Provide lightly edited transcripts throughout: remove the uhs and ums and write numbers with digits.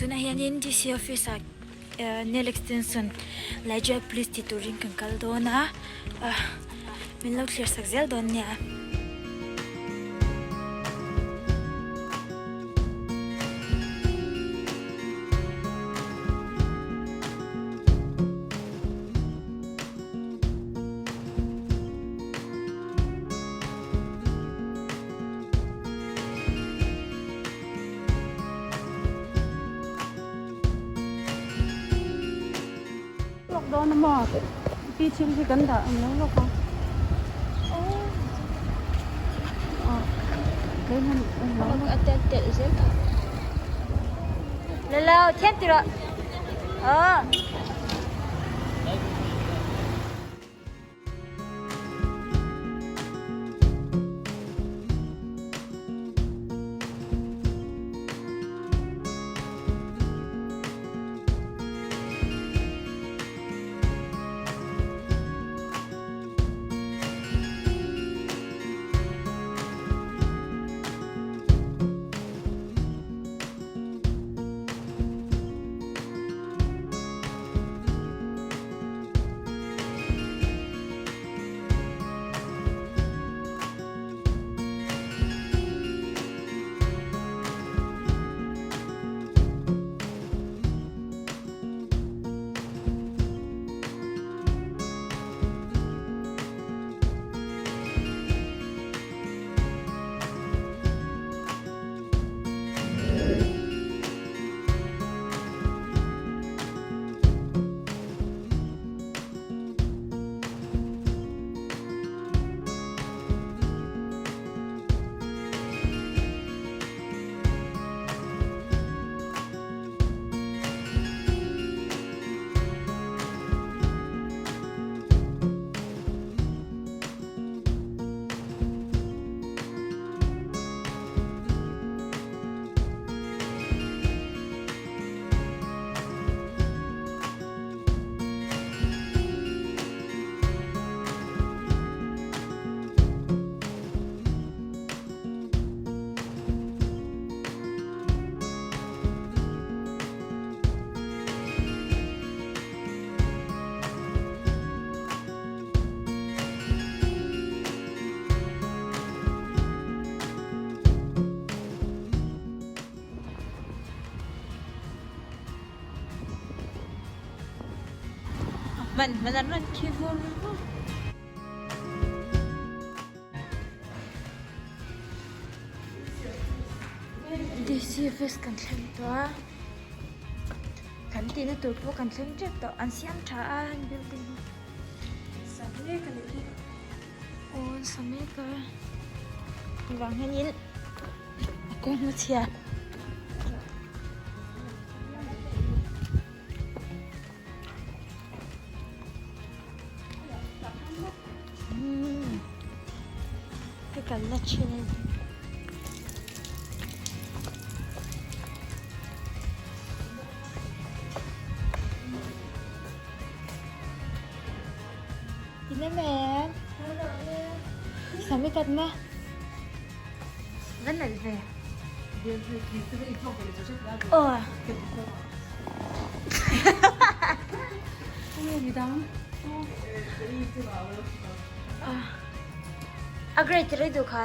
Tunah hianin DC office ah nail extension Laijai police tih turin kan kal dawn a min lo thlir sak zel dawn nia. Lawk dawn a maw pi thil hi kan dah ang lo lawk a Lalo thiam ti rawh aw. Hman hman an rawn khi vur vur. DC office kan thleng tawh a, kan tihna tur pawh kan thleng tep tawh, an siam tha a an building hi sa mek a nih hi, aw an sa mek a, vang hianin a kawng a chhia. Ka kal na thin a ni. Tiname. Sami kat ma. Van nalh ve. Aw. A grade rei duh kha.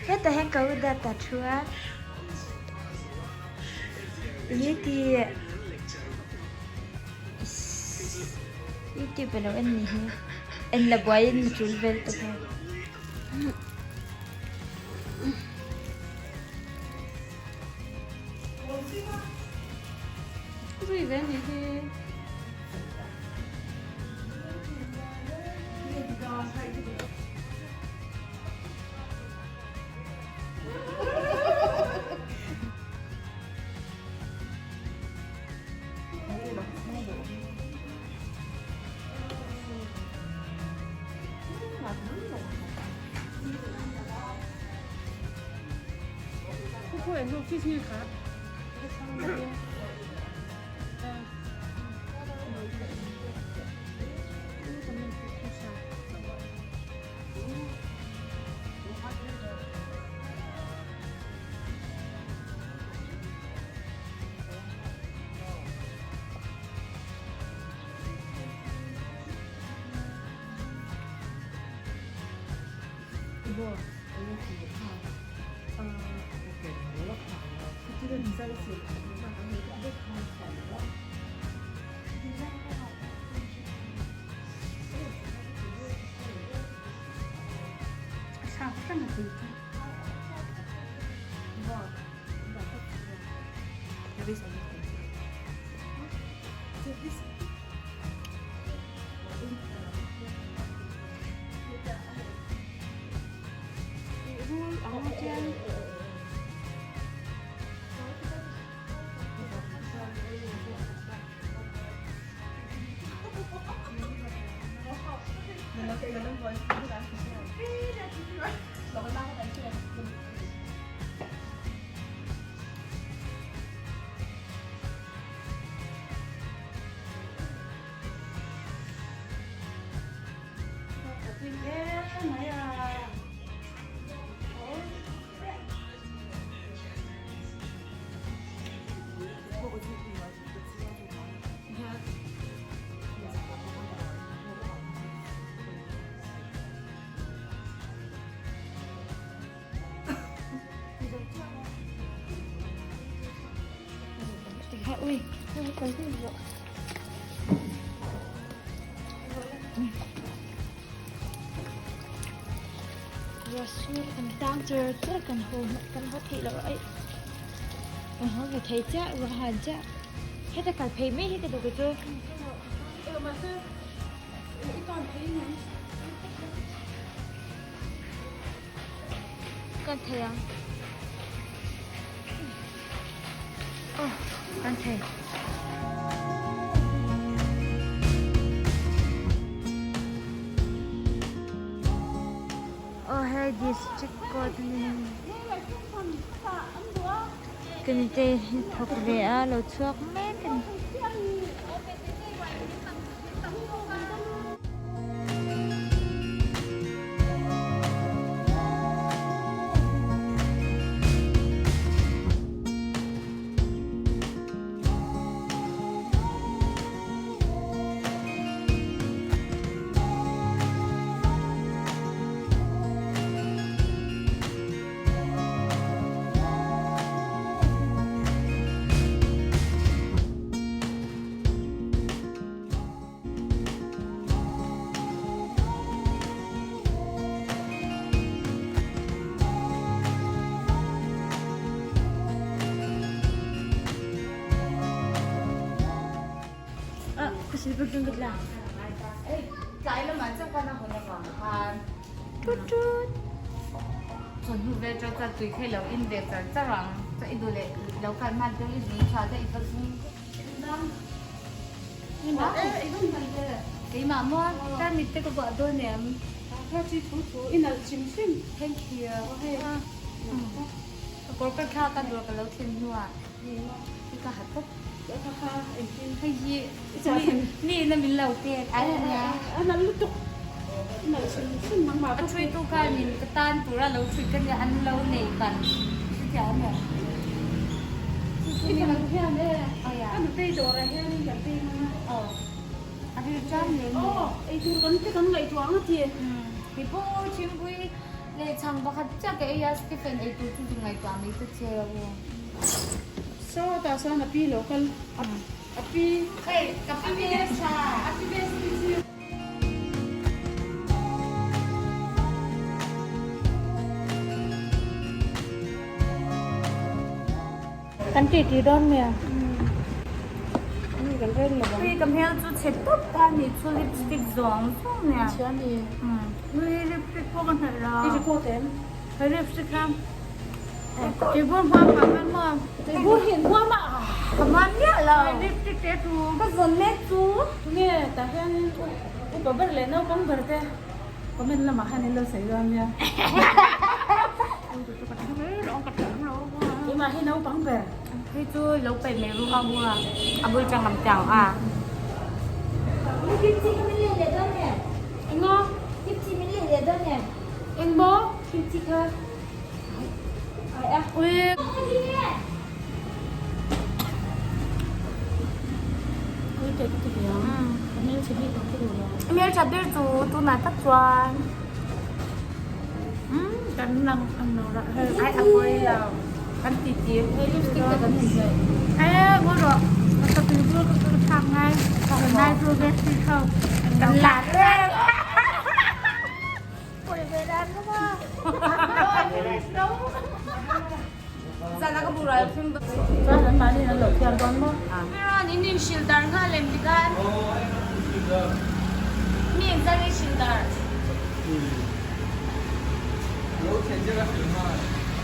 Hetah hian ka u dat a thu a. Iti YouTube alo en ni hi en la buai in mi tul vel te pawh. A thlak reng a tui chu. Rul ang chian. Ruahsur kan tang char char kan haw kan haw theih loh aih kan haw ve thei chiah ruah han chiah heta kal phei mai hi ka duh chu. Kan thei ang aw kan thei. Aw hei district court a ni committee hi thawk ve a lo chhuak mek a ni. Kan ti ti dawn mai a. Kan rel lo ang. Ka hmel chu chhe tawp ta a nih chu lipstick zawng zawng nia. Chhe a ni. Lipstick pawh ka hnawih lo. I record em? Ka lipstick kha tui bur hma hma khan maw? Tui bur hi an hmuam a. Ka hmuam miah lo. Lipstick te chu. Ka zawn mek chu. Tunge tah hianin upa ber leh naupang ber te comment lamah khan in lo sawi dawn nia. Keimah hi naupang ber. Hei chu lo paih mai ru a bula a bul tang am tang a. Kimchi kha min leh leh dawn em? Eng a? Kimchi min leh leh dawn em? Eng maw? Kimchi kha. Ai a. Ui. Ui te ka ti ve ang. Ka hmelchhe bik ang ka duh lo. Hmeltha ber chu tunah tak chuan. Kan lang ang lo rah hei. Ai a pawi lo. Kan ti ti. Hei lipstick te kan inhnawih. E ngaw rawh. Ka tuibur ka ka thlak ngai. Nai tu ve si kho. Kan lar reng. Pawi ve dan ka ma. Zan a ka burai phim. Chuan an mahni an lo thiar dawn maw? Miran in in hrilh dar nghal em tikhan? Mi engzat nge hrilh dar?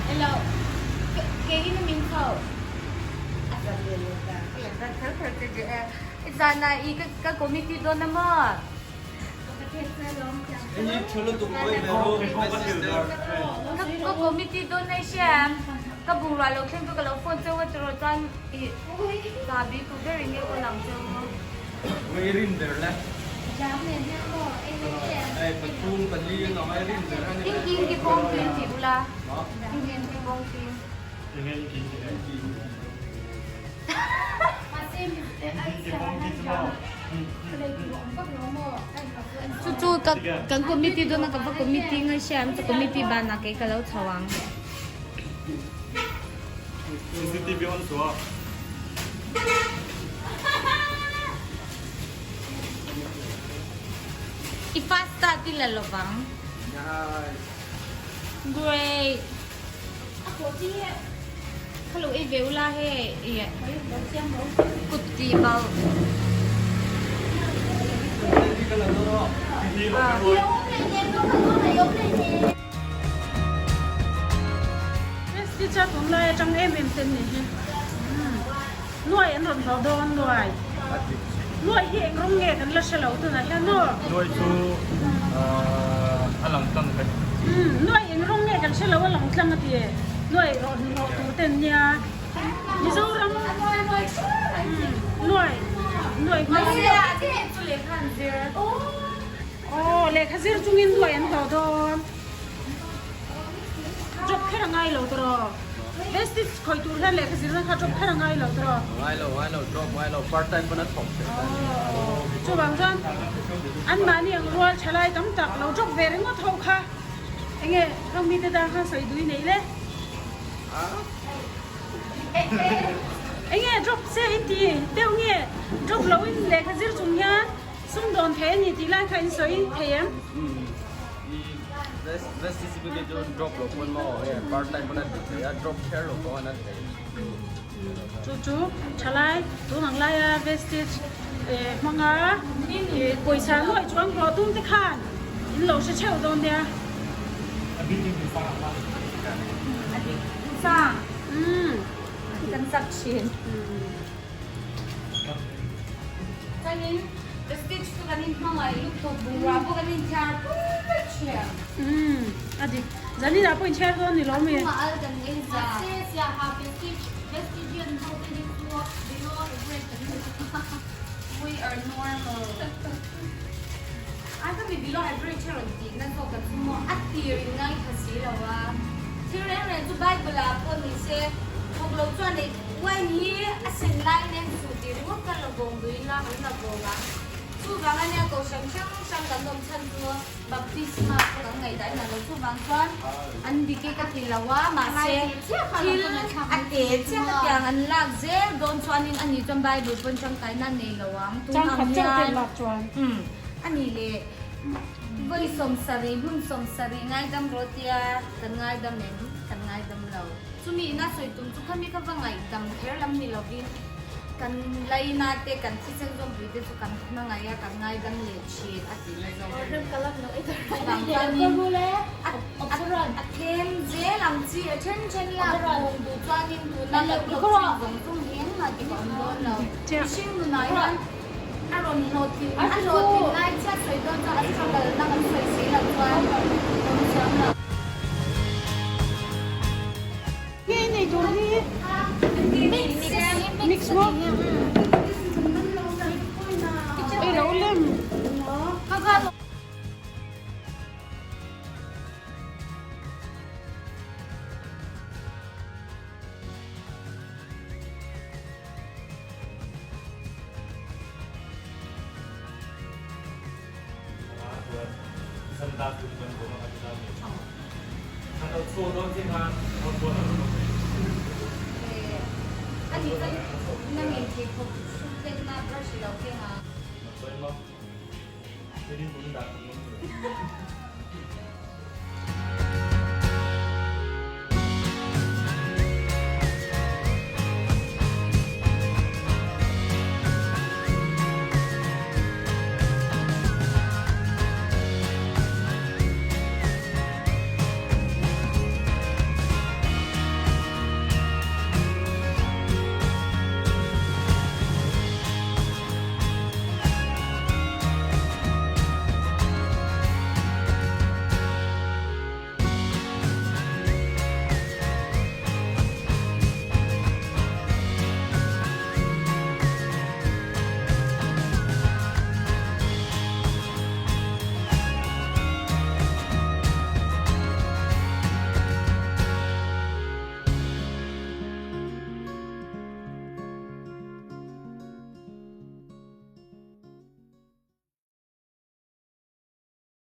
Hello. Ke in min kho. Zan ah i ka committee dawn a maw? Ka committee dawn nai hriam. Ka bungrua lo thleng chu ka lo phone cheu a tiraw chuan i chahbi tu ber in nge aw lang cheu maw. King king bawng pin ti ula. King king bawng pin. Chu chu ka kan committee dawn a ka va committee ngai hriam chu committee banah kei ka lo chho ang. CCTV on chu a. I fast start i la lovang. Great. A kawh chi hi kha lo ei ve ula hei ih kut tih bauh. Teacher tunlai atang em em ten ni hi nuai an rawn hlawh dawn nuai nuai hi eng rawng nge kan la hre lo tunah hian maw nuai chu a lang tlang vek nuai eng rawng nge kan hre lo a lang tlang a ti nuai rawn hlawh tur ten nia Mizoram nuai nuai aw lehkha zir chungin nuai an hlawh dawn. Drop kher a ngai lo tawh. Vestige khawih tur hian lehkha zirna kha drop kher a ngai lo tawh. Ngai lo, ngai lo, drop ngai lo, part time pawn a thawk theih ta ni. Chuvang chuan anmahni ang rual thalai tam tak lo drop ve ringawt ho kha enge khang mite tan khan sawi dui nei le? Enge drop se in ti deuh nge drop lo in lehkha zir chung hian sumdawn thei a ni tih lai kha in sawi thei em? Chu chu thalai tun ang laia vestige hmanga pawisa nuaih chuan hlawh tum te khan in lo hre theuh dawn nia. Kan chak thin. Chuanin Vestige chu kan inhmangaih lutuk bungrua pawh kan inthiar pur vek thin. Umm a dik. Zanin ah pawh inthiar dawn ni lo mi? Chungah al kan ei za. Mahse siaha Vestige Vestigian ho te hi chu below average an ni. We are normal. Ai ka mi below average a rawn tih na zawk ka chu maw a tir in ngaithla si lo a. Thil reng reng chu Bible ah pawh ni se thawk lo chuan ei Wine hi a sen lai nen suh tih ringawt kha la vawng duh ila kan la vawng ang. Chuvang ania kohhran hrang hrang kan awm chhan chu baptisma pawh kan ngaihdah in a lo chuvang chuan an dik e ka ti lo a mahse thil a te chiah ka tiang an lak zel dawn chuanin ani chuan Bible pawn tangkaina a nei lo ang tun ang hian umm ani leh vawi sawmsarih hmun sawmsarih ngaidam rawh tia kan ngaidam em kan ngaidam lo. Chumi ina sawi tum chu khami kha va ngaihdam kher lam ni lovin kan laina te kan thisen zawmpui te chu kan hmangaih a kan ngaidam leh thin a tih na zawk a ni. Chuvang chuanin a them zel ang chi a then then lak bawng duh chuanin tuna kan thawk thin zawng zawng hi engmah dik a awm dawn lo. Mihring nunah hian a rawn hlawhtlin a hlawhtlin lai chiah sawi dawn chuan a struggle na kan sawi si loh chuan awm chuang lo. Nge nei tur hi mix maw? Ei lo lem.